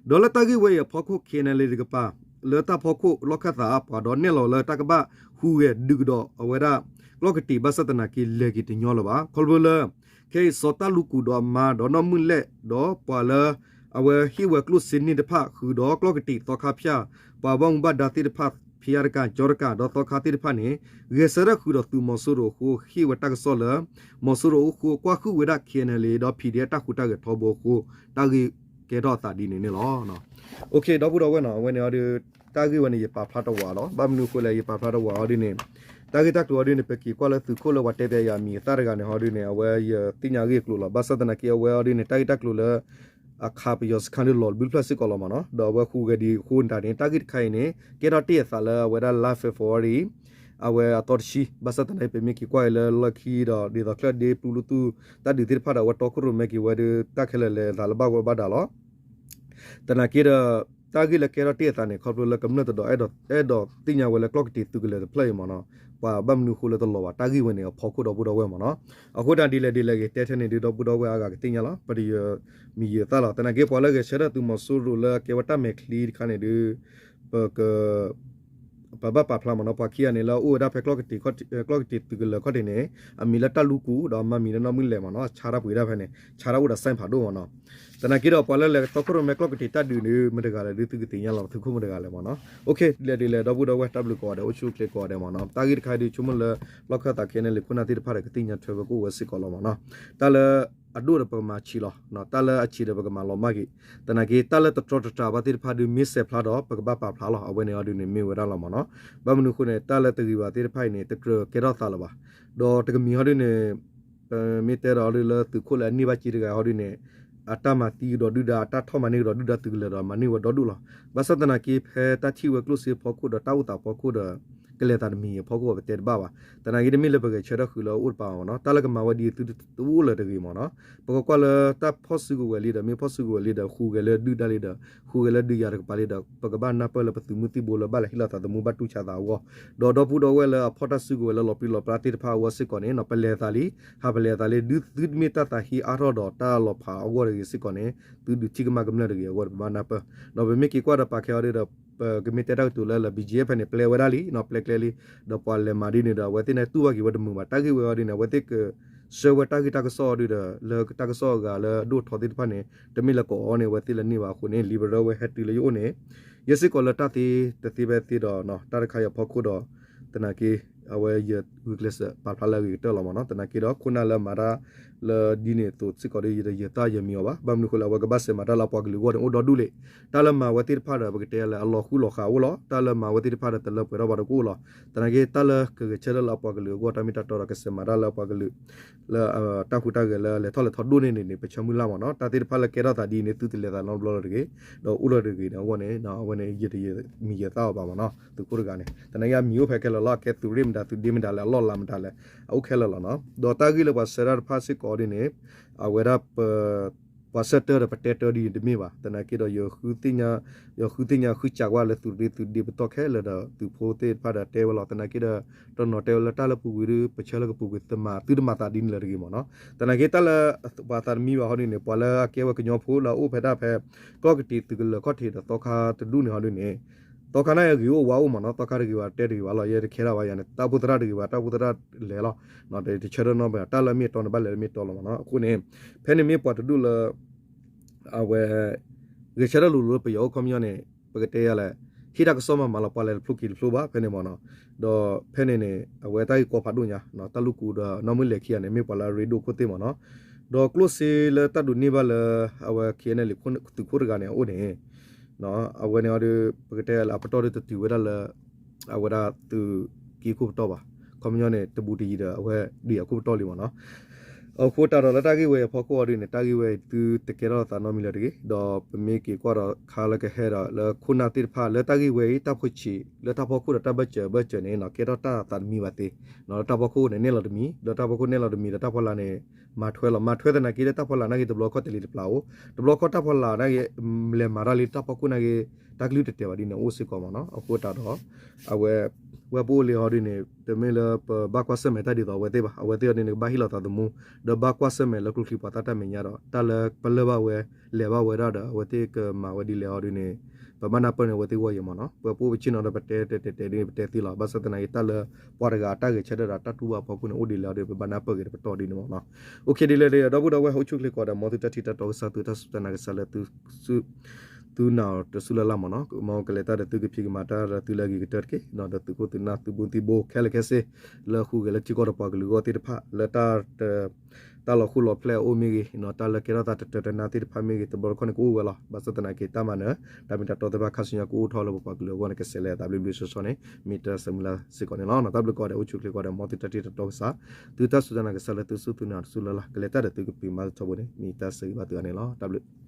ဒီးလၢတၢ်ဂ့ၢ်ဝဲအံၤအဖီခိၣ် ခ့ၣ်အဲၣ်အၣ်လ်အ့ တကပၤ လၢတၢ်ဖီခိၣ်လီၢ်ခၢၣ်သးအပှၤဒီးနဲၣ်လီၤလၢတၢ်ကဘၣ်ဟူးဂဲၤဒုးကဒီးအဝဲဒၣ် ကျီၢ်ကတံာ်ဘၣ်ဆၣ်သနာ်က့လဲၤက့ၤတညီလၢၤဘၣ်. ခီဖျိလၢ ခဲအံၤစီၤတၢ်လူကူၣ်ဒီးအမါဒီးနီၢ်မုၢ်လဲၣ် ဒီးပှၤလၢ အဝဲဟ့ၣ်ဝဲကျိၣ်စ့န့ၢ်တဖၣ်ဃုာ်ဒီးကျီၢ်ကတံာ်သီခါဖၠၣ် ပှၤဘၣ်မူဘၣ်ဒါသ့ၣ်တဖၣ် ဖံးအါတကၢ် ကၠီတကၢ် ဒီးသီခါသ့ၣ်တဖၣ်န့ၣ် ဂဲၤဆၢထၢၣ်ဃုာ်ဒီးသုးမီၤစိရိၤအဃိ ဟ့ၣ်ဝဲတၢ်ကစီၣ်လၢ မီၤစိရိၤအိၣ်ဃိကွၢ်ဃုာ်ဝဲဒၣ် ခ့ၣ်အဲၣ်အၣ်လ်အ့ ဒီး ပီၣ်ဒီအ့ဖ် တၢ်ဃူတၢ်ဂဲၤထီဘိအဃိ တၢ်ဂ့ၢ်ကဲထီၣ်အသးဒ်န့ၣ်န့ၣ်လီၤ. ဒီပုၢ်ဒီဝဲၢ်နီၤ အဝဲန့ၣ်အီၤဒီး တၢ်ဂ့ၢ်ဝဲန့ၣ် ယပာ်ဖျါတဝးလီၤ. ဘၣ်မနုၤအဃိလဲၣ် ယပာ်ဖျါတဝးအီၤဒ်န့ၣ် တၢ်ဂ့ၢ်တၢ်ကျိၤအီၤဒ်န့ၣ် ပက့ၤကွၢ်လၢသုးခိၣ်လၢပှၤတဲပျဲယၤမံၤအသၣ်တဂၤန့ၣ်ဟီဒ်န့ၣ် အဝဲယသ့ၣ်ညါအဂ့ၢ်အကျိၤလီၤ. ဘၣ်ဆၣ်သနာ်က့အဝဲအီၤဒ်န့ၣ် တၢ်ဂ့ၢ်တၢ်ကျိၤလၢ အခးပယီၤစခါန့ၣ်လီၤဘျုးဖျၢၣ်စ့ၢ်ကီးလီၤမ့ၢ်နီၤ. ဒီးအဝဲဟူးဂဲၤဒံးအဃိတၢ်န့ၣ် တၢ်ဂ့ၢ်တခါအံၤန့ၣ် ကဲထီၣ်တ့ၢ်အသးလၢအဝဲဒၣ်လါ February အဝဲအသီတဆံ ဘၣ်ဆၣ်သနာ်က့ ပမ့ၢ်က့ၤကွၢ်အံၤလၢလီၢ်ခံဒီး ဒ်သိးချၢၣ်ဒ့ပျူလူတူၢ် တၢ်ဒုးသ့ၣ်တဖၣ်ဒီး အဝဲတီခိၣ်ရိၣ်မဲက့ၤဝဲဒီး တၢ်ခဲလၢာ်လဲၤသးလၢဘၣ်ဝဲဘၣ်ဒါလီၤ. သနာ်က့ဒီး တၢ်ဂ့ၢ်လၢကဲထီၣ်တ့ၢ်အသးန့ၣ် ခီဖျိလၢကမျၢၢ်တဒီး အဲၣ်ဒိးသ့ၣ်ညါဝဲလၢကျီၢ်ကတံာ်သုးကလၢၤတဖျၢၣ်အံၤမ့ၢ်နီၤ ပှၤဘၣ်မနုၤအဃိလၢတလီၤဘၣ် တၢ်ဂ့ၢ်ဝဲန့ၣ် အဖီခိၣ်ဒီပုၢ်ဒီဝဲၢ်မ့ၢ်နီၤ. အဃိတၢ်ဒ်လဲၣ်ဒ်လဲၣ်ဂ့ၤ တဲထဲန့ၣ်ဒုး ဒီပုၢ်ဒီဝဲၢ်အါဂၤကသ့ၣ်ညါလီၤ. ပတယၢၤမံၤယၢၤသၣ်လီၤ. သနာ်က့ပှၤလၢဂဲၤဆၢထၢၣ်သုးမီၤစိရိၤလၢကဲဝဲတၢ်မဲာ်ချံတခါန့ၣ်ဒုး ပက ပဘၣ်ပာ်ဖျါမ့ၢ်နီၤ ပှၤခံဂၤန့ၣ်လၢအအိၣ်ဝဲဒၣ်ဖဲကျီၢ်ကတံာ် ကျီၢ်ကတံာ်သုးကလၢၤခီၣ်ထံးန့ၣ် အမံၤလၢတၢ်လူကူၣ် ဒီးအမါမံၤလၢနီၢ်မုၢ်လဲၣ်မ့ၢ်နီၤ ဆါတၢ်ပှ့ၤဒၣ်ဖဲန့ၣ် ဆါတၢ်အိၣ်ဒီး sign ဖးဒိၣ်မ့ၢ်နီၤ. သနာ်က့ဒီးပှၤလၢလဲၤတီခိၣ်ရိၣ်မဲကျီၢ်ကတံာ်တၢ်ဒုးန့ၣ် မတဂၤလဲၣ်ဒုးသုကသ့ၣ်ညါလီၤ သုးခိၣ်မတဂၤလဲၣ်မ့ၢ်နီၤ. ဒ်လဲၣ်ဒ်လဲၣ် ဒီပုၢ်ဒီဝဲၢ်တၢ်ဘျုးကိးဂၤဒဲး အိၣ်ဆူၣ်အိၣ်ချ့ကိးဂၤဒဲးမ့ၢ်နီၤ. တၢ်ဂ့ၢ်တခါဒုးဆိကမိၣ်လၢ လီၢ်ခၢၣ်သးခဲန့ၣ် လံာ်ခိၣ်နၢ်သ့ၣ်တဖၣ်ဒီးကသ့ၣ်ညါထွဲဝဲကအိၣ်ဝဲစ့ၢ်ကီးလီၤမ့ၢ်နီၤ. တၢ်လၢအဒိၣ်ဒီးပကမၤဆံးလီၤ. တၢ်လၢအဆံးဒီးပကမၤလီၤမၢ်က့ၤ. သနာ်က့ တၢ်လၢတတြီတတြၤဘၣ်သ့ၣ်တဖၣ်ဒုးမ့ၢ်စဲးဖျါဒီး ပကဘၣ်ပာ်ဖျါလီၤ. အဝဲန့ၣ်အီၤဒုးန့ၣ်မ့ၢ်ဝဲဒၣ်လီၤမ့ၢ်နီၤ. ဘၣ်မနုၤအဃိန့ၣ် တၢ်လၢတဂ့ၤဘၣ်သ့ၣ်တဖၣ်အံၤန့ၣ် တကြၢးကဲထီၣ်သးလၢၤဘၣ်. ဒီးတကမံၤဟီဒုးန့ၣ် ပမ့ၢ်တဲဒီးအီၤဒုးလၢသုးခိၣ်လၢအန့ၢ်ဘၣ်စ့တဂၤဟီဒုးန့ၣ် အတၢ်မၤသံကဒီးဒုၣ်ဒါ အတၢ်ထီၣ်မၤန့ၢ်ကဒီးဒုၣ်ဒါသုးကလၢၤဒီး မၤန့ၢ်ဝဲဒီဒူၣ်လီၤ. ဘၣ်ဆၣ်သနာ်က့ ဖဲတၢ်ထံၣ်ဝဲကျိၣ်စ့ဖီခိၣ်ဒီးတၢ်အိၣ်သးဖီခိၣ်ဒီး ကလဲၤသးတမံၤအဖီခိၣ်ပတဲတဘၣ်ဘၣ်. သနာ်က့တမ့ၢ်လၢပဂဲၤဆၢထၢၣ်ဃုာ်လၢအအိၣ်တပၤဘၣ်မ့ၢ်နီၤ. တၢ်လၢကမၤဝဲဒ်သုတအိၣ်လၢၤတဂ့ၤမ့ၢ်နီၤ. ပကကွၢ်လၢတၢ်ဖီၣ်စုကဝဲၤလံဒီး မ့ၢ်ဖီၣ်စုကဝဲၤလံဒီး ဟူးဂဲၤလၢဒုၣ်ဒါလံဒီး ဟူးဂဲၤလၢဒုးယၤတကပၤလံဒီး ပကဘၣ်နၢ်ပၢၢ်လၢပသုးမုၢ်သံၣ်ဘိလၢဘၣ်လဲၤဟ့ၣ်လီၤသးသမူဘၣ်တူၢ်ဆါသးအဂီၢ် ဒီးဒီပုၢ်ဒီဝဲၢ်လၢအဖီၣ်တၢ်စုကဝဲၤလၢလီၤပြံလီၤပြါသ့ၣ်တဖၣ်အဂီၢ်စ့ၢ်ကီးန့ၣ် ပလဲၤသးလံ ဟးပလဲၤသးလံ ဒုးသုတမ့ၢ်တၢ်သးဟ့အါထီၣ်ဒီးတၢ်လီၤဖးအဂီၢ်တဂ့ၤစ့ၢ်ကီးန့ၣ် သုဒုးထံၣ်ကမၣ်ကမျၢၢ်တဂ့ၤအဂီၢ် ပဘၣ်နၢ်ပၢၢ် ဒီးပမ့ၢ်က့ၤကွၢ်ဒီးပာ်ခဲအီၤဒုးဒီး ပကမ့ၢ်တဲတၢ်ကတိၤလၢလၢ ဘံၣ်ကၠံဖဲန့ၣ် ပျဲဝဲဒၣ်လံ ပျဲကျဲလံ ဒီးပှၤလဲၤမၤဒ်န့ၣ်ဒီး အဝဲသ့ၣ်န့ၣ်တူၢ်ဘၣ်က့ၤဝဲတမုာ်ဘၣ် တၢ်ဂ့ၢ်ဝဲအီၤဒ်န့ၣ် အဝဲသ့ၣ်ကဆှၢဝဲတၢ်ဂ့ၢ်တၢ်ကစီၣ်အီၤဒုးဒီး လၢတၢ်ကစီၣ်အဂၤလၢအဒိၣ်ထီသ့ၣ်တဖၣ်န့ၣ် တမ့ၢ်လၢကအီၤန့ၣ် အဝဲသ့ၣ်လၢန့ၢ်ဘၣ်အဃိန့ၣ် လံာ်ပရၢဝဲဟဲတုၤလၢယအိၣ်န့ၣ် ယဲစ့ၢ်ကီးလၢတၢ်သ့တသ့ဖဲသ့ဒီး တၢ်တခါအံၤအဖီခိၣ်ဒီး သနာ်က့ အဝဲယဂုာ်ကျဲးစၢးပာ်ဖျါလၢအဂ့ၤကတၢၢ်လီၤမ့ၢ်နီၤ သနာ်က့ဒီး ခိၣ်နၢ်လၢမၤတၢ်လၢဒ်န့ၣ်အသိးစ့ၢ်ကီးဒီး ယတယဲၤသးယဲၤမံၤအီၤဘၣ် ဘၣ်မနုၤအဃိလဲၣ် အဝဲကဘၣ်စဲးမၤတၢ်လၢအပှၤကလုာ်အဂီၢ်န့ၣ် အိၣ်ဒီဒူၣ်လံ တၢ်လၢမၤဝဲသ့ၣ်တဖၣ်ဒီး ပကတဲလၢအလီၤဃူလီၤဃာ်အိၣ်လီၤ တၢ်လၢမၤဝဲသ့ၣ်တဖၣ်ဒီး တလၢပှဲၤထီၣ်ဘၣ်တကအိၣ်လီၤ သနာ်က့ တၢ်လၢကဂဲၤဆၢထၢၣ်လၢအပှၤကလုာ်အဂီၢ် တၢ်မ့ၢ်တၢ်တီဒီး ကစဲးမၤတၢ်လၢအပှၤကလုာ် လၢ တၢ်ဟူးတၢ်ဂဲၤလၢလဲၤထီၣ်လဲၤထီဒိၣ်န့ၢ်န့ၣ်န့ၣ် ပဆၢမုၢ်လၢ်မ့ၢ်နီၤ တၢ်သ့ၣ်တဖၣ်လၢကဲထီၣ်သးဒ်အံၤန့ၣ် သုတလဲၤသးနီတဘျီလၢၤတဂ့ၤ ဒီးအိၣ်လၢၤတဂ့ၤန့ၣ် အဂီၢ်န့ၣ် အဝဲန့ၣ် ယတယဲၤမံၤယဲၤသးအီၤဘၣ်မ့ၢ်နီၤ သုးခိၣ်တဂၤန့ၣ် သနာ်က့အမံၤအိၣ်ဖဲခဲလၢာ်လီၤ အကဲသုးရ့ၣ်မတၤ သုးဒ့မတၤလဲၣ် အလီၢ်လၤမတၤလဲၣ် အအိၣ်ခဲလၢာ်လီၤနီၤ ဒီးတၢ်ဂ့ၢ်လၢပှၤဆှၢတၢ်တဖၣ်စ့ၢ်ကီးဒ်န့ၣ် အဝဲဒၣ်ပ ပှၤဆၢတဲာ်ဒီးပတဲတၢ်ဒ်န့ၣ်တမ့ၢ်ဘၣ်. သနာ်က့ဒီး ယဃုသ့ၣ်ညါဃုစးကွၢ်လၢသုးရ့ၣ်သုးဒ့ပတီၢ်ခဲလၢာ်ဒီး သုးဖိသ့ၣ်တဖၣ်ဒီးတဲဝဲလီၤ. သနာ်က့ဒီး တနီၤတဲဝဲလၢတၢ်လၢပူၤကွံာ်ဒီး ပဆၢလၢကပူၤကွံာ် သုတမၤသးဒ်န့ၣ်လၢၤတဂ့ၤမ့ၢ်နီၤ. သနာ်က့တၢ်လၢပှၤသးတမံဘၣ်ဟီဒ်န့ၣ် ပှၤလၢအကဲဝဲကညီဖိလၢအအိၣ်ဖဲဒၣ်ဖဲ ကီၢ်ကတံာ်သုးကလၢၤခီၣ်ထံးဒီး သီခါတဒူၣ်န့ၣ်ဟီဒ်န့ၣ် သီခါန့ၣ်ဂ့ၤအိၣ်ဝါအိၣ်မ့ၢ်နီၤ. သီခါတဂ့ၤဘၣ်တဲတဂ့ၤဘၣ်လီၤ. ယဲတခဲဒၣ်ဘၣ်ယၤန့ၣ် တၢ်အိၣ်ဖှိၣ်သရၣ်တဂ့ၤဘၣ် တၢ်အိၣ်ဖှိၣ်သရၣ်လဲၤလီၤ. တဆၢထၢၣ်နီတဘျီ တၢ်လၢအမ့ၢ်အတီန့ၣ် ဘၣ်လဲၤလၢမ့ၢ်တီလီၤမ့ၢ်နီၤ. အဃိန့ၣ် ဖဲန့ၣ်မ့ၢ်ပှၤတဒူၣ်လၢ အဝဲ ဂဲၤဆၢထၢၣ်လိၤလိၤလၢပယီၤအိၣ်ခီပညီန့ၣ် ပကတဲယၤလဲၣ် ဟ့ၣ်တၢ်ကစီၣ်မးမးလီၤ. ပှၤလဲၤတဖျိက့ၤတဖျိဘၣ်ဖဲန့ၣ်မ့ၢ်နီၤ. ဒီးဖဲန့ၣ်န့ၣ် အဝဲတၢ်ဂ့ၢ်ကီဖးဒိၣ်ညါ တၢ်လူၢ်ကူဒီးနီၢ်မုၢ်လဲၤခံဂၤန့ၣ် မ့ၢ်ပှၤလၢအရ့ဒိၣ်ခိၣ်သ့ၣ်မ့ၢ်နီၤ. ဒီးကျိၣ်စ့လၢတၢ်ဒုးန့ၢ်ဘၣ်လၢ အဝဲ KNLA သုးခိၣ်တဂၤန့ၣ်အအိၣ်န့ၣ် အဝဲန့ၣ်အီၤဒီး ပကတဲလၢအပတီၢ်ဒီးတတုၤဝဲဒၣ်လၢ အဝဲဒၣ်သုးက့ခိၣ်ပတီၢ်ဘၣ်. ခီပညီန့ၣ် တဘူးတယံၤဒီးအဝဲဒံးအခိၣ်ပတီၢ်လံမ့ၢ်နီၤ. အဃိတၢ်ဒီးလၢတၢ်ဂ့ၢ်ဝဲအံၤအဖီခိၣ်အီၤဒ်န့ၣ် တၢ်ဂ့ၢ်ဝဲအံၤသုတကဲထီၣ်သးနီတမံၤလၢၤတဂ့ၤ. ဒီးပမ့ၢ်က့ၤကွၢ်ဒီးခါလၢကဟဲဒီးလၢခိၣ်နၢ်သ့ၣ်တဖၣ် လၢတၢ်ဂ့ၢ်ဝဲအံၤ တၢ်ဖိဆံး လၢတၢ်ဖီခိၣ်ဒီးတၢ်ဘၢၣ်စၢၤဘၢၣ်စၢၤန့ၣ်နီၤ ကဲထီၣ်တၢ်သးတမံဘၣ်သ့. လၢတၢ်ဖီခိၣ်န့ၣ်နဲၣ်လီၤတမံၤ ဒီးတၢ်ဖီခိၣ်နဲၣ်လီၤတမံၤဒီးတၢ်ဖီလာ်န့ၣ် မၤထွဲလီၤ. မၤထွဲသနာ်က့လၢတၢ်ဖီလာ်နာ်က့ တဘျီခီၣ်တလ့ၤတပျၢ်အိၣ် တဘျီခီၣ်တၢ်ဖီလာ်နာ်က့ လဲၤမၤတၢ်လံတၢ်ဖီခိၣ်နာ်က့ တၢ်ကလုၢ်တတဲာ်ဘၣ်ဒ်န့ၣ် အိၣ်စ့ၢ်ကီးမ့ၢ်နီၤ. အဃိတၢ်ဒီး အဝဲ ဝဲပအိၣ်လံဟီဒ်န့ၣ် တမ့ၢ်လၢပဘၣ်ကွၢ်ဆၢၣ်မဲာ်တၢ်ဒ်သိးအဝဲသ့ၣ်ဘၣ်. အဝဲသ့ၣ်အီၤဒ်န့ၣ် ကဘၣ်ဟ့ၣ်လီၤသးသမူ ဒီးဘၣ်ကွၢ်ဆၢၣ်မဲာ်လၢကျိချံပှၤသၣ်တၢ်မဲာ်ညါဒီး တၢ်လၢပလၢၢ်ဘၣ်ဝဲ လဲၤဘၣ်ဝဲဒၣ်ဒီး အဝဲသ့ၣ်ကမၤဝဲဒ်လဲၣ်ဟီဒ်န့ၣ် ပဘၣ်နၢ်ပၢၢ်န့ၢ်အဝဲသ့ၣ်ဂီၢ်ယဲၢ်မ့ၢ်နီၤ. ပှၤပအိၣ်ပဆ့ၣ်နီၤဒီးပတဲတဲတဲတဲဒ်န့ၣ် ပတဲသ့လီၤ. ဘၣ်ဆၣ်သနာ်က့ တၢ်လၢပှၤတဂၤအတၢ်ဂဲၤဆၢထၢၣ်ဒီးတၢ်တူၢ်ဘၣ်အဖီခိၣ်န့ၣ် အိၣ်ဒ်လဲၣ်ဟီဒ်န့ၣ် ပဘၣ်နၢ်ပၢၢ်က့ၤဒီးပတီၢ်ဒ်န့ၣ်မ့ၢ်နီၤ. အိၣ်ခ့ဒ်လဲၣ်ဒီး ဒီပုၢ်ဒီဝဲၢ် အိၣ်ဆူၣ်ချ့ကိးဂၤဒဲး မ်သုတၢ်ထံၣ်တၢ်တီကစၢ် သုတၢ်စူၢ်တၢ်နာ်ကစၢ်လၢ သုနၢ်အီၤတစူၢ်လၢ်လၢ်မ့ၢ်နီၤ. မ်ကလဲၤတၢ်ဒီးသုကဖံးကမၤတၢ်ဒီးသုလၢအဂ့ၤကတၢၢ်တက့ၢ်. ဒီးသုးခိၣ်သုးနၢ်သုဘူးသုဘိခဲလၢာ်ခဲဆ့ လၢဟူးဂဲၤလၢထံကီၢ်ဒီးပှၤကလုာ်အဂီၢ်သ့ၣ်တဖၣ် လၢတၢ် တၢ်လီၤဃိလီၤဖျဲၣ်အအိၣ်မ့ၢ်ဂ့ၤ, တၢ်လၢကဲထီၣ်သးတတၢတနါသ့ၣ်တဖၣ်မ့ၢ်ဂ့ၤ, တဘျီတခီၣ်န့ၣ် ကအိၣ်ဝဲလီၤ. ဘၣ်ဆၣ်သနာ်က့ တၢ်မၤနၢၤ တၢ်မ့ၢ်တၢ်တီသ့ၣ်တဖၣ်ခါဆူညါကအိၣ်ထီၣ်လၢပပှၤကလုာ်အဂီၢ်န့ၣ် ကဆဲးလဲၤအသးဘျ့ဘျ့ဆှီဆှီန့ၣ် မ့ၢ်တၢ်ဆၢမုၢ်လၢ်စ့ၢ်ကီးန့ၣ်လီၤ. တၢ်ဘျုးကိးဂၤဒဲး အိၣ်ဆူၣ်ချ့ကိးဂၤဒဲး မ်သုတၢ်ထံၣ်တၢ်တီကစၢ်, သုတၢ်စူၢ်တၢ်နာ်ကစၢ်လၢသုစူၢ်သုနာ်တစူၢ်လၢ်လၢ်, ကလဲၤတၢ်ဒီးသုကဖံးကမၤထီဘိန့ၣ် မ့ၢ်တၢ်ဆၢဂ့ၤဘၣ်သုဂၤန့ၣ်လီၤ. တၢ်ဘျုး